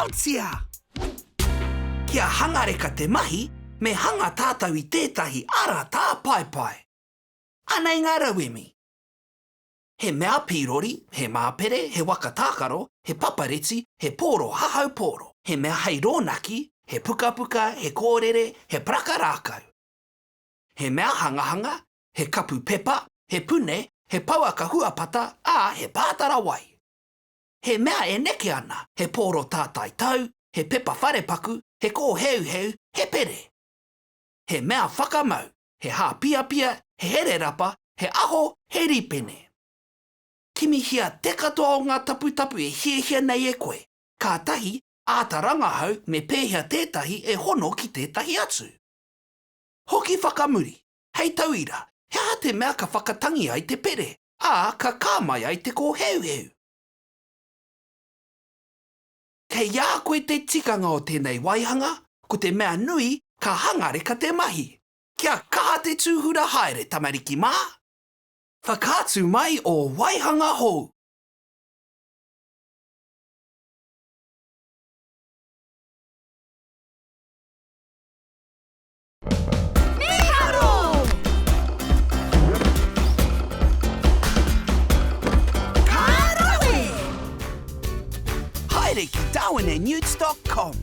Aotia! Kia hangareka te mahi, me hanga tātou i tētahi ara tāpaepae. Anei ngā rauemi. He mea pīrori, he māpere, he waka tākaro, he papareti, he pōro hahau pōro. He mea hei rōnaki, he pukapuka, he kōrere, he paraka rākau. He mea hangahanga, he kapu pepa, he pune, he pouaka huapata, ā, he pātara wai. He mea e neke ana, he pōro tātai tau, he pepa wharepaku, he kōheuheu, he pere. He mea whakamau, he hāpiapia, he hererapa, he aho, he rīpene. Kimihia te katoa o ngā taputapu e hiahia nei e koe, kātahi āta rangahau me pēhea tētahi e hono ki tētahi atu. Hoki whakamuri, hei tauira, he aha te mea ka whakatangi ai te pere, ā, ka kā mai ai te kōheuheu? Kei a koe te tikanga o tēnei waihanga, ko te mea nui ka hangareka te mahi. Kia kaha te tūhura haere tamariki mā! Whakaatu mai ō waihanga hou! Mīharo! Ka rawe! Haere ki darwinandnewts dot com.